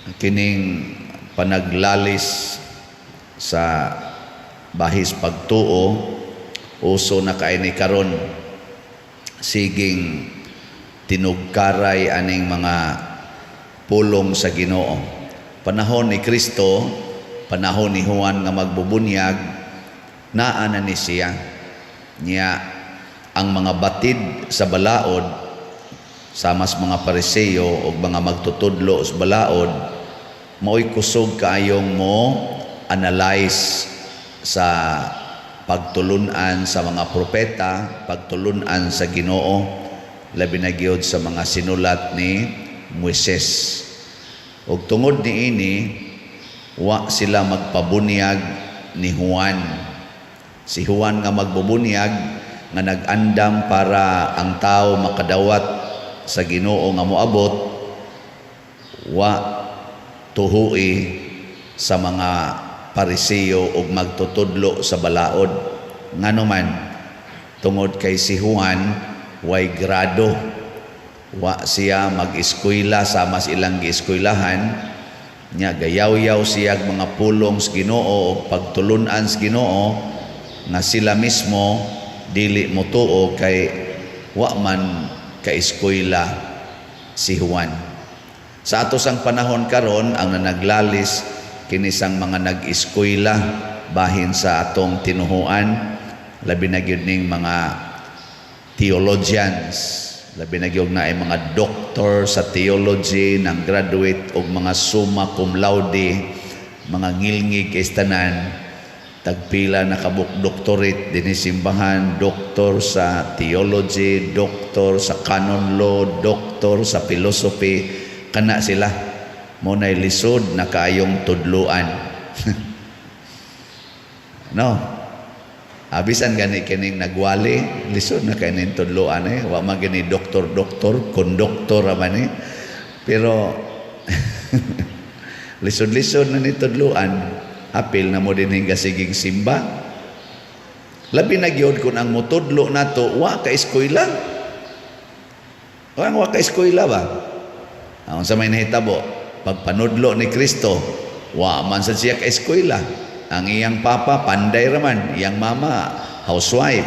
Kining panaglalis sa bahis pagtuo, uso na kay ni karon. Siging tinugkaray aning mga pulong sa Ginoo. Panahon ni Kristo, panahon ni Juan nga magbubunyag, naa na ni siya. Nya ang mga batid sa balaod, samas mga Pariseo o mga magtutudlo sa balaod, mao'y kusog kaayong mo analyze sa pagtulunan sa mga propeta, pagtulunan sa Ginoo, labi na gyud sa mga sinulat ni Moises. Ug tungod niini, wa sila magpabunyag ni Juan. Si Juan nga magbubunyag nga nag-andam para ang tao makadawat sa Ginoo nga moabot, wa tuhui sa mga Pariseo ug magtutudlo sa balaod. Ngano man? Tungod kay si Juan way grado. Wa siya mag-eskwela sa mas ilang gieskuylahan nya. Gayaw-yaw siya mga pulong sa Ginoo ug pagtulunan sa Ginoo nga sila mismo dili motuo kay wa man kaeskwela si Juan. Sa ato sang panahon karon, ang nanaglalis kinisang mga nag-eskwela bahin sa atong tinuhuan, labi na gyud ning mga theologians, labi na gyud na ay mga doctor sa theology, ng graduate og mga summa cum laude, mga ngilngig istanan, tagpila na kabuk doctorate dinhi simbahan, doktor sa theology, doktor sa canon law, doktor sa philosophy. Kana sila mo nay lisod na kaayong tudluan, no? Abisan gani kining nagwali, lisod na kay ning tudluan eh. Wa man gani doktor doktor, konduktor ra man eh. Pero lisod-lisod na ni tudluan. Apil na mo din gasiging simba. Labi na gyud kung ang mutudlo nato wa ka eskwela. Wa ka eskwela ba? Ang sa may nahitabo, pagpanudlo ni Kristo, wa man sa siya ka eskwela. Ang iyang papa, panday raman. Iyang mama, housewife.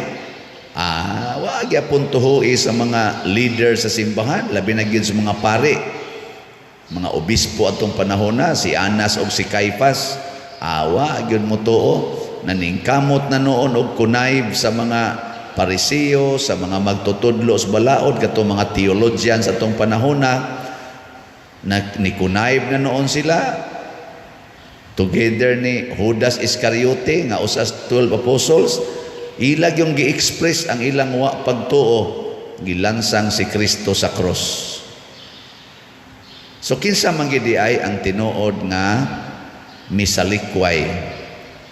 Wa gyapon tuhui sa mga leader sa simbahan, labi na gyud sa mga pare. Mga obispo atong panahon na, si Anas og si Caiphas, awa gyud mo tuo, naningkamot na noon og connive sa mga Pariseo, sa mga magtutudlo sa balaod, katong mga theologians atong panahon na, na ni-connive na noon sila together ni Judas Iscariote nga usas 12 apostles. Ilag yung gi-express ang ilang wa pagtuo, gilansang si Kristo sa cross. So kinsa man gid ay ang tinuod nga misalikway?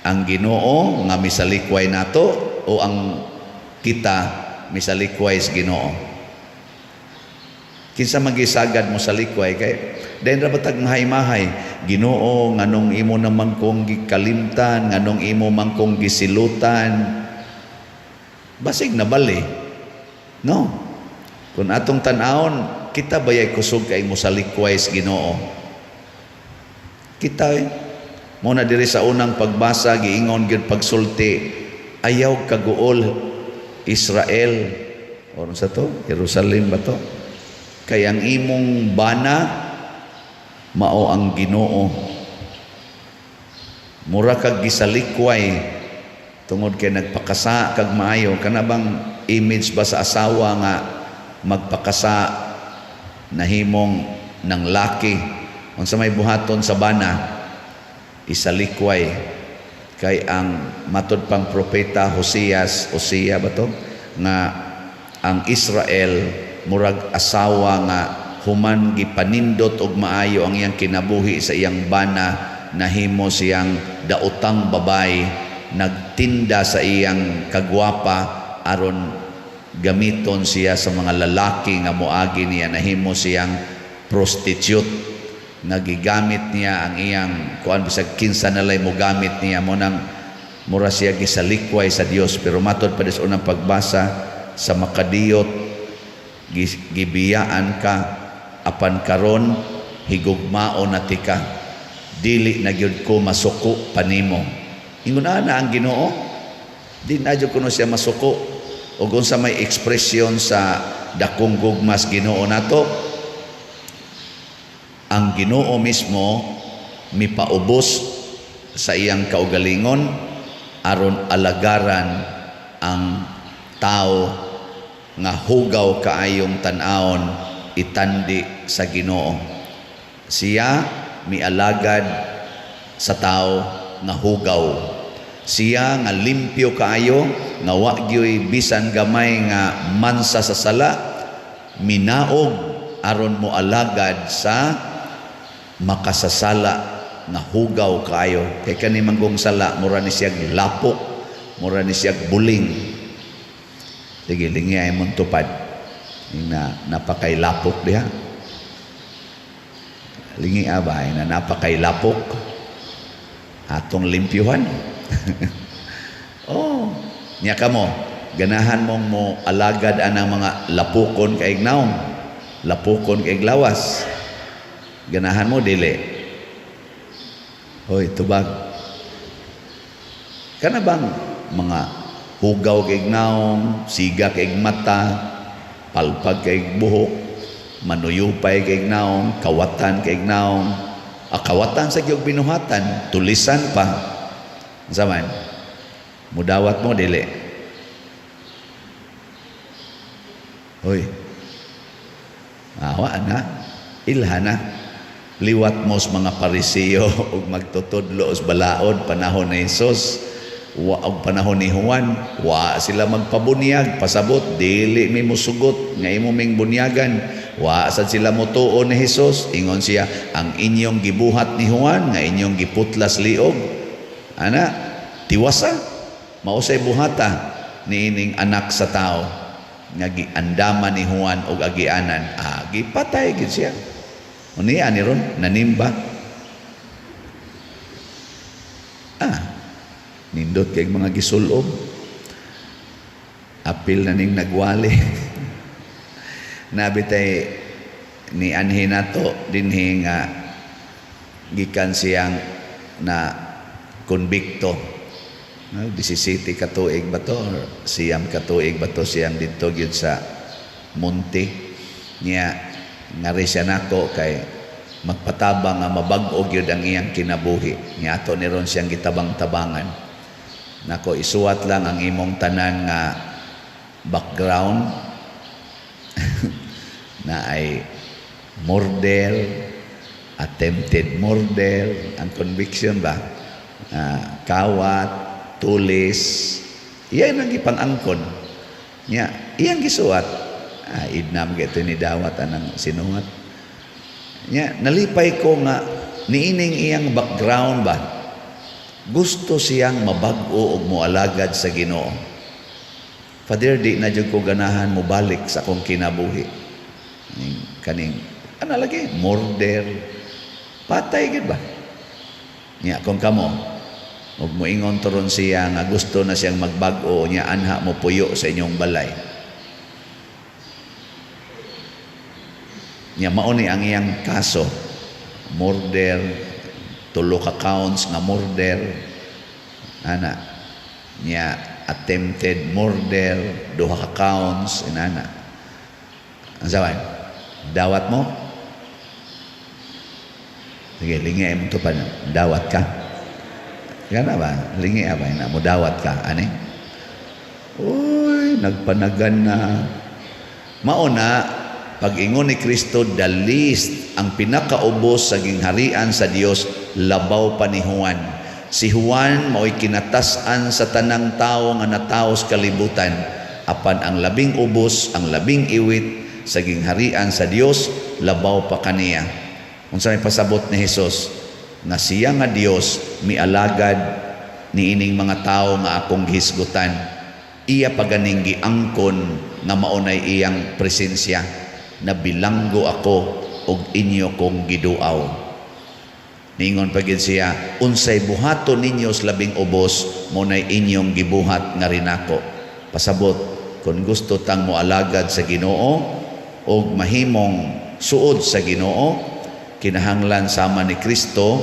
Ang Ginoo nga misalikway nato o ang kita misalikway sa Ginoo? Kinsa magisagad mo sa likway? Kay dayon ra batag mahay-mahay, "Ginoo, nganong imo naman kong gikalimtan? Nganong imo man kong gisilutan?" Basig na bali, no? Kung atong tan-awon, kita bayay kusog kay mo sa likway sa Ginoo? Kita eh. Mo na diri sa unang pagbasa, giingon gyud pagsulti, "Ayaw kaguol, Israel." Oron sa to, Jerusalem ba to? "Kay ang imong bana mao ang Ginoo." Mura kag gisalikway tungod kay nagpakasa kag maayo. Kana bang image ba sa asawa nga magpakasa, nahimong ng laki? Unsa may buhaton sa bana? Isalikway. Kay ang matod pang propeta Hoseas, Hosea ba to, nga ang Israel murag asawa nga human gipanindot og maayo ang iyang kinabuhi sa iyang bana, nahimo siyang daotang babay, nagtinda sa iyang kagwapa aron gamiton siya sa mga lalaki nga moagi niya. Nahimo siyang prostitute nga gigamit niya ang iyang kuan, bisag kinsa nalay mo gamit niya. Mo nang mura siya gisalikway sa Dios. Pero matod pa sa unang pagbasa, sa makadiyot gibiyaan ka, apan karon higugmaon na tika, dili na gyud ko masuko pa nimo. Ingon ana ang Ginoo, di na gyud kuno siya masuko. Ug unsa may ekspresyon sa dakong gugmas Ginoo nato? Ang Ginoo mismo mipaubos sa iyang kaugalingon aron alagaran ang tao nga hugaw kaayong tan-awon itandi sa Ginoo. Siya mialagad sa tao nga hugaw. Siya nga limpyo kaayo, nga wa gyoy bisan gamay nga mansa sa sala, minaog aron mo alagad sa makasasala nga hugaw kaayo. Kay kani manggong sala, mura ni siyag lapok, mura ni siyag buling. Sige, lingi ay mong tupad. Yung na napakay lapok diha. Lingi abay na napakay lapok atong limpyuhan. Oh, nya kamo, ganahan mong mo alagad anang mga lapukon kay naong, lapukon kay lawas. Ganahan mo dili? Hoy, tubag. Kana bang mga hugaw kay naong, siga kay mata, palpag kay buhok, manuyupay kay naong, kawatan kay naong, kawatan sa giyog binuhatan, tulisan pa. Unsa man? Mudawat mo dili? Hoy. Awa na, ilha na. Liwat mo sa mga Pariseo ug magtutudlo sa balaod panahon ni Jesus, wa og panahon ni Juan, wa sila magpabunyag, pasabot dili mi musugot nga imo ming bunyagan. Wa sad sila motuo ni Jesus. Ingon siya, ang inyong gibuhat ni Juan nga inyong giputlas liog ana tiwasa, mausay buhata niining anak sa tao nga giandaman ni Juan og agianan. Gipatay gid siya. Unya ni ron nanimba. Nindot kay mga gisulob. Apil na ning nagwali. Nabitay ni anhi nato dinhi nga gikan siyang na konbikto. No, 17 ka tuig ba to or 9 ka tuig ba to siyang didto gyud sa Monte. Niya ngari siya nako kay magpatabang nga mabag-o gyud ang iyang kinabuhi. Niya ato ni ron siyang gitabang-tabangan. Nako, isuwat lang ang imong tanan nga background na ay murder, attempted murder, ang conviction ba? Kawat, tulis, iyan ang gipang-angkon. Niya, iyang gisuwat. Idnam gito ni dawat anang sinuwat. Niya, nalipay ko nga niining iyang background ba? Gusto siyang mabag-o og moalagad sa Ginoo. Father, di na jud ko ganahan mobalik sa akong kinabuhi. Kaning ana lagi murder, patay gid ba? Niya kung kamo og moingon turon siya nga gusto na siyang magbag-o, niya anha mo puyo sa inyong balay. Niya mao ni ang iyang kaso, murder, tulo ka counts nga murder, ana. Niya attempted murder, duha ka counts, inana. Ang sawan, dawat mo? Sige, lingi ay mong tupan. Dawat ka? Gana ba? Lingi ba? Ina mo dawat ka? Ani? Uy, nagpanagan na. Mauna, pag-ingon ni Kristo, the least, ang pinakaubos sa gingharian sa Dios, labaw pa ni Juan. Si Juan mao'y kinatas-an sa tanang tao nga natawo sa kalibutan. Apan ang labing ubos, ang labing iwit sa gingharian sa Dios, labaw pa kaniya. Unsa may pasabot ni Hesus? Nga siya nga Dios mialagad niining mga tao nga akong gihisgutan. Iya paganing giangkon nga maunay iyang presensya. Nabilanggo ako og inyo kong giduaw. Ningon pa gid siya, unsay buhaton ninyo sa labing ubos, mo nay inyong gibuhat nga rinako. Pasabot, kung gusto tang moalagad sa Ginoo og mahimong suod sa Ginoo, Kinahanglan sama ni Kristo,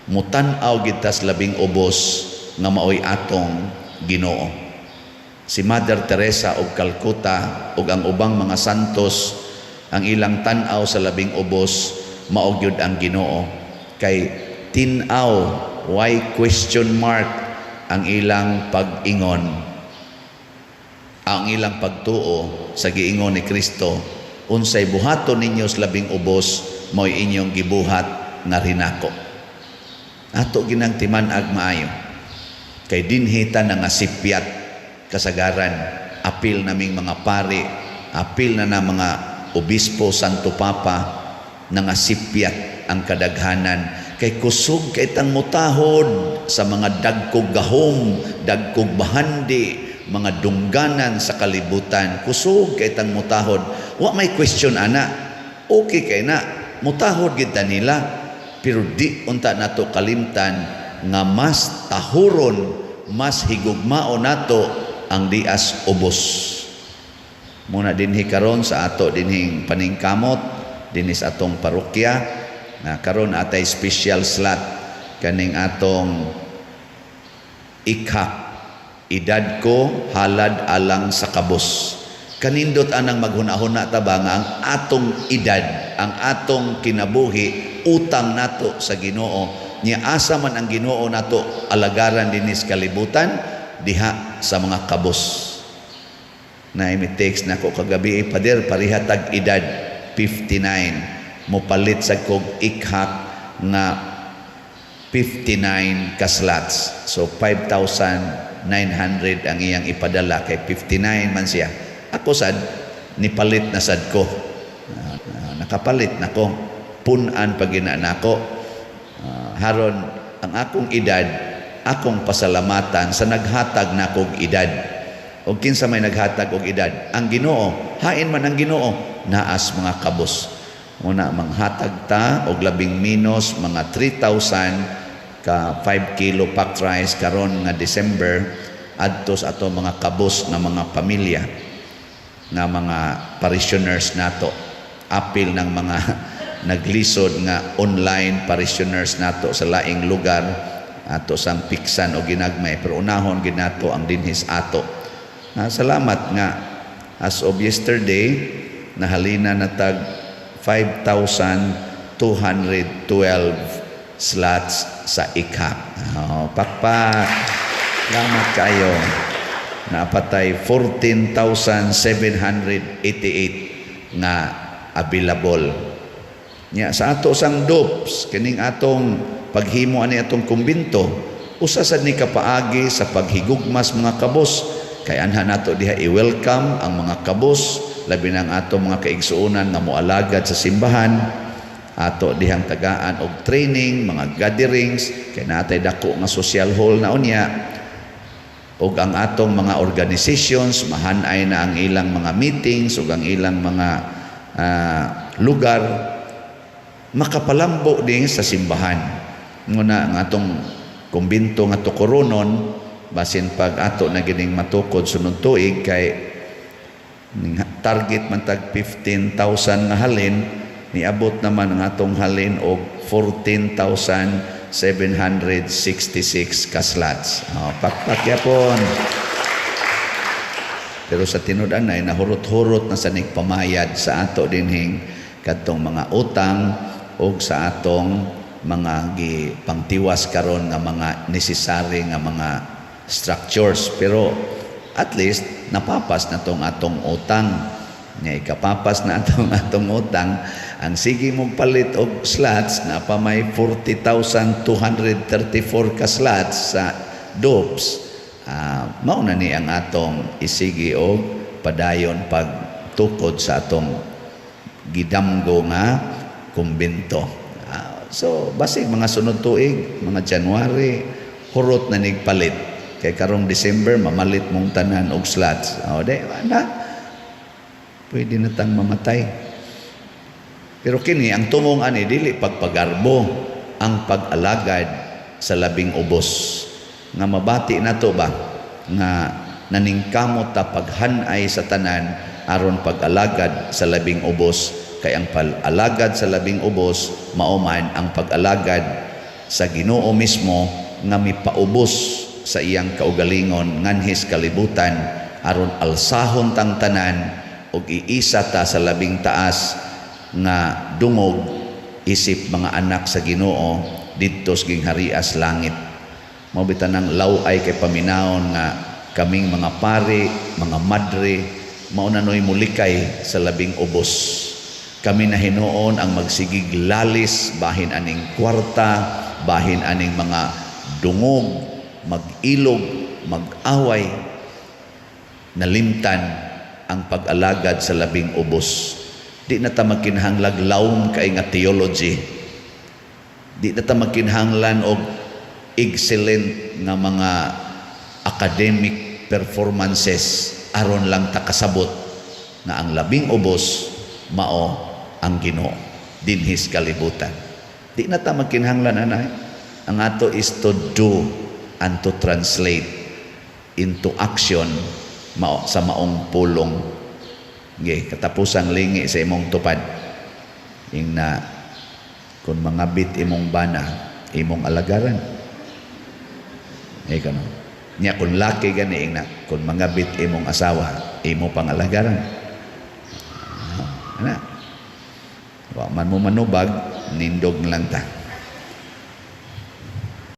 mutan-aw gid tas labing ubos nga maoy atong Ginoo. Si Mother Teresa og Calcutta ug ang ubang mga santos, ang ilang tan-aw sa labing ubos mao gyud ang Ginoo. Kay tin-aw, why question mark ang ilang pag-ingon, ang ilang pagtuo sa giingon ni Kristo, "Unsay buhaton ninyo sa labing ubos, mao'y inyong gibuhat nga rinako." Ato ginang timan-ag maayo kay dinhi ta nga sipyat kasagaran, apil naming mga pari, apil na na mga obispo, Santo Papa, nga sipyat ang kadaghanan kay kusog kay tang mutahod sa mga dagkog gahom, dagkog bahandi, mga dungganan sa kalibutan. Kusog kay tang mutahod. Wa may question ana, okay kay na mutahod gid ta nila, pero di unta nato kalimtan nga mas tahuron, mas higugmao nato ang dias ubos. Muna dinhi karon sa ato dinhing paningkamot dinhi sa atong parokya na karon atay special slot kaning atong ikhak, "Edad ko halad alang sa kabos." Kanindot anang maghuna-huna ta ba nga ang atong edad, ang atong kinabuhi, utang nato sa Ginoo. Nya asa man ang Ginoo nato alagaran dinhi sa kalibutan? Diha sa mga kabos. Na text nako kagabi, "Pader, pareha tag edad, 59, mopalit sa kog ikhak nga 59 ka slots." So 5,900 ang iyang ipadala kay 59 man siya. Ako sad nipalit na sad ko. Nakapalit na ko. Punan pa gina nako. Haron ang akong edad, akong pasalamatan sa naghatag nakog edad. O kinsa may naghatag og edad? Ang Ginoo. Hain man ang Ginoo, naas mga kabos. Muna manghatag ta og labing minus mga 3,000 ka 5 kilo packed rice karon nga December adto sa ato mga kabos na mga pamilya nga mga parishioners nato, apil ng mga naglisod nga online parishioners nato sa laing lugar, ato sang piksan o ginagmay, pero unahon ginato ang dinhis ato. Salamat nga as of yesterday nahalina na tag 5,212 slots sa ikhak. Oh, pakpak. Salamat kayo. Napatay 14,788 nga available. Nya sa ato sang DOPS, kining atong paghimo ani atong kumbinto, usa sad ni kapaagi sa paghigugmas mga kabos, kay anha nato diha i-welcome ang mga kabos, labi na ang atong mga kaigsuonan nga moalagad sa simbahan. Ato dihang tagaan og training, mga gatherings, kay natay dako nga social hall na unya, ug ang atong mga organizations mahanay na ang ilang mga meetings ug ang ilang mga lugar, makapalambo din sa simbahan. Nguna ang atong kumbinto nga tukoronon, basin pag ato na gining matukod sunod tuig, kay target man tag 15,000 nga halin, niabot naman ang atong halin og 14,766 ka slots. Oh, pakpak yapon. Pero sa tinud-anay nahurot-hurot na sa pamayad sa ato dinhing kadtong mga utang og sa atong mga gi pangtiwas karon nga mga necessary nga mga structures, pero at least napapas na tong atong utang. Nga ikapapas na atong atong utang, ang sige mong palit og slots na pa may 40,234 ka slots sa DOPS. Mao na ni ang atong isigi og padayon pagtukod sa atong gidamgo nga kumbento. So basig mga sunod tuig, mga January, hurot na nigpalit kay karong December mamalit mong tanan og slots. O di na pwede na tang mamatay. Pero kini ang tumong ani, dili pagpagarbo, ang pag-alagad sa labing ubos nga mabati nato ba nga naningkamot ta paghanay sa tanan aron pag-alagad sa labing ubos. Kay ang pag-alagad sa labing ubos mao man ang pag-alagad sa Ginoo mismo nga mipaubos sa iyang kaugalingon nganhis kalibutan, aron alsahon tang tanan ug iisa ta sa labing taas nga dungog isip mga anak sa Ginoo didto sa gingharias langit. Mao bitanang law-ay kay paminawon nga kaming mga pari, mga madre, mao na noy mulikay sa labing ubos. Kami na hinuon ang magsigig lalis bahin aning kwarta, bahin aning mga dungog, mag-ilog, mag-away, nalimtan ang pag-alagad sa labing ubos. Di na ta magkinahanglag lawom kay nga theology. Di na ta magkinahanglan og excellent nga mga academic performances aron lang ta kasabot nga ang labing ubos mao ang Ginoo dinhis kalibutan. Di na ta magkinahanglan anay. Ang ato is to do and to translate into action mao sa maong pulong. Ge, katapusang lingi sa imong tupad. Ing na kung mangabit imong bana, imong alagaran. Eh kano. Nya kung laki gani, ing na kung mangabit imong asawa, imo pang-alagaran. Ah, ana. Wa man mo manubag, nindog lang ta.